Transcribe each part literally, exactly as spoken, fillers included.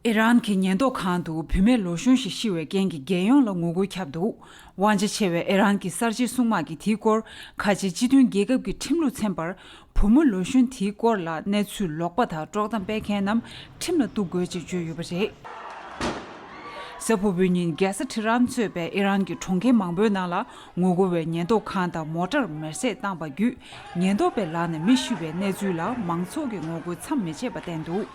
ཨི་རན་གྱི་ཉེན་རྟོག་ཁང་དུ་བུད་མེད་ལོ་གཞོན་ཞིག་ཤི་བའི་རྐྱེན་གྱིས་རྒྱལ་ཡོངས་ལ་ངོ་རྒོལ་ཁྱབ་འདུག། དབང་ཆ་ཆེ་བའི་ཨི་རན་གྱི་གསར་བརྗེའི་སྲུང་དམག་གིས་དེའི་སྐོར་ཁ་ཆེ་སྤྱི་མཐུན་རྒྱལ་ཁབ་ཀྱི་ཁྲིམས་ལུགས་ཚན་པར་བུ་མོ་ལོ་གཞོན་དེའི་སྐོར་ལ་གནས་ཚུལ་ལོག་པ་དང་དཀྲོག་གཏམ་སྤེལ་མཁན་རྣམས་ཁྲིམས་ལ་གཏུག་དགོས་ཅེས་བརྗོད་ཡོད་པ་རེད། གཟའ་ཕུར་བུའི་ཉིན་རྒྱལ་ས་ཊི་ཧྲན་གཙོས་པའི་ཨི་རན་གྱི་གྲོང་ཁྱེར་མང་པོའི་ནང་ལ་ངོ་རྒོལ་བས་ཉེན་རྟོག་ཁང་དང་མོ་ཊར་མེར་སྲེག་བཏང་པ་བརྒྱུད། ཉེན་རྟོག་པའི་ལག་ནས་མི་ཤི་བའི་གནས་ཚུལ་ལ་མང་ཚོགས་ཀྱིས་ངོ་རྒོལ་མཚམས་མི་ཆད་པ་བསྟན་འདུག།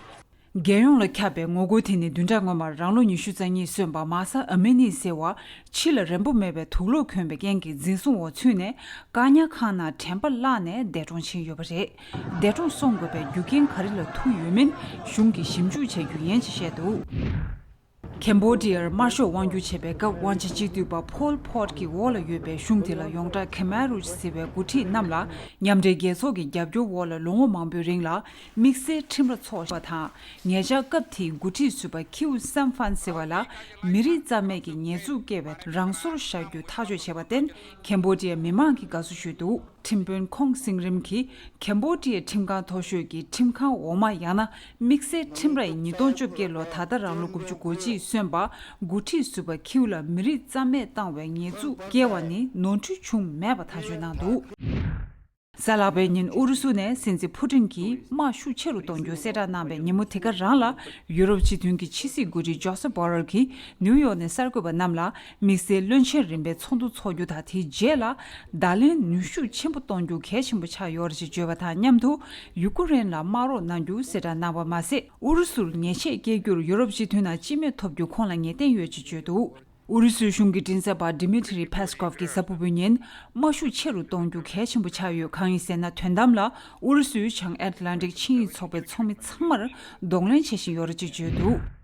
རྒྱལ་ཡོངས་ལ་ཁྱབ་པའི་ངོ་རྒོལ་དེ་ནི་བདུན་ཕྲག་སྔོན་མར་རང་ལོ་ཉི་ཤུ་རྩ་གཉིས་སོན་པ་མཱ་ས་ཨ་མི་ནི་ཟེར་བ་ཕྱི་ལ་རན་པོ་མེད་པའི་དུག་ལོག་གྱོན་པའི་རྐྱེན་གྱིས་འཛིན་བཟུང་འོག་ཚུད་ནས་བཀག་ཉར་ཁང་ནང་དྲན་པ་བརླག་ནས་འདས་གྲོངས་ཕྱིན་ཡོད་པ་རེད། འདས་གྲོངས་སོང་དགོས་པའི་རྒྱུ་རྐྱེན་ག་རེ་ལ་ཐུག་ཡོད་མིན་གཞུང་གིས་ཞིབ་འཇུག་བྱ་རྒྱུ་ཡིན་ཞེས་བཤད་འདུག། ཁེམ་བོ་ཌི་ཡར་དམར་ཤོག་དབང་སྒྱུར་བྱེད་པའི་སྐབས་དབང་ཆ་གཅིག་སྡུད་པ་ཕོལ་ཕོད་ཀྱི་འོག་ལ་ཡོད་པའི་གཞུང་དེ་ལ་ཡོངས་གྲགས་ཁེ་མ་རུ་ཟེར་བའི་འགོ་ཁྲིད་རྣམས་ལ་མཉམ་འབྲེལ་རྒྱལ་ཚོགས་ཀྱི་རྒྱབ་སྐྱོར་འོག་ལ་ལོ་ངོ་མང་པོའི་རིང་ལ་དམིགས་བསལ་ཁྲིམས་ར་ཚོགས་པ་དང་། ཉེ་ཆར་སྐབས་དེའི་འགོ་ཁྲིད་ཟུར་པ་ཁིའུ་སམ་ཧྥན་ཟེར་བ་ལ་མི་རིགས་རྩ་མེད་ཀྱི་ཉེས་འཛུགས་བཀལ་བའི་རང་སོར་བཞག་རྒྱུ་ཐག་གཅོད་བྱས་པར་བརྟེན་ཁེམ་བོ་ཌི་ཡའི་མི་མང་གིས་དགའ་བསུ་ཞུས་འདུག། ཁྲིམས་དཔོན་ཁོང་སིང་རིམ་གྱིས་ཁེམ་བོ་ཌི་ཡའི་ཁྲིམས་ཁང་མཐོ་ཤོས་ཀྱི་ཁྲིམས་ཁང་འོག་མ་ཡང་ན་དམིགས་བསལ་ཁྲིམས་ར་ཡི་ཉིས་སྟོང་བཅོ་བརྒྱད་ལོ་ད་ལྟ་རང་ལོ་དགུ་བཅུ་གོ་གཅིག་སོན་པ་འགོ་ཁྲིད་ཟུར་པ་ཁིའུ་ལ་མི་རིགས་རྩ་མེད་བཏང་བའི་ཉེས་འཛུགས་བཀལ་བ་ནི་ནོར་འཁྲུལ་བྱུང་མེད་པ་ཐག་གཅོད་གནང་འདུག། གཟའ་ལྷག་པའི་ཉིན་ཨུ་རུ་སུ་ནས་སྲིད་འཛིན་ཕུ་ཊིན་གྱིས་དམག་ཤུགས་ཆེ་རུ་གཏོང་རྒྱུ་གསལ་བསྒྲགས་གནང་བའི་ཉིན་མོ་དེ་ག་རང་ལ་ཡུ་རོབ་སྤྱི་མཐུན་གྱི་ཕྱི་སྲིད་འགོ་ཁྲིད་ཇོ་སེབ་བྷོ་རལ་གྱིས་ནིའུ་ཡོག་ནས་གསར་འགོད་པ་རྣམས་ལ་དམིགས་བསལ་བློན་ཆེན་རིམ་པའི་ཚོགས་འདུ་འཚོགས་རྒྱུ་དང་དེའི་རྗེས་ལ་བརྡ་ལན་ནུས་ཤུགས་ཆེན་པོ་གཏོང་རྒྱུ་གལ་ཆེན་པོ་ཆགས་ཡོད་རེད་ཅེས་བརྗོད་པ་དང་མཉམ་དུ་ཡུ་ཀུ་རེན་ལ་དམག་རོགས་གནང་རྒྱུ་གསལ་བསྒྲགས་གནང་བ་མ་ཟད་ཨུ་རུ་སུར་ཉེས་ཆད་བཀལ་རྒྱུར་ཡུ་རོབ་སྤྱི་མཐུན་ནང་སྤྱི་མོས་ཐོབ་རྒྱུ་ཁོང་ལ་ངེས་གཏན་ཡོད་ཅེས་བརྗོད་འདུག། ཨུ་རུ་སུའི་གཞུང་གི་མགྲིན་ཚབ་པ་ཌི་མི་ཊི་རི་པེ་སི་ཀོབ་ཀྱིས་གཟའ་ཕུར་བུའི་ཉིན་དམག་ཤུགས་ཆེ་རུ་གཏོང་རྒྱུ་གལ་ཆེན་པོ་ཆགས་ཡོད། གང་ཡིན་ཟེར་ན་དོན་དམ་ལ་ཨུ་རུ་སུས་བྱང་ཨེཊ་ལན་ཊིག་ཆིངས་ཡིག་ཚོགས་པའི་ཚོགས་མི་ཚང་མར་གདོང་ལེན་བྱེད་བཞིན་ཡོད་རེད་ཅེས་བརྗོད་འདུག།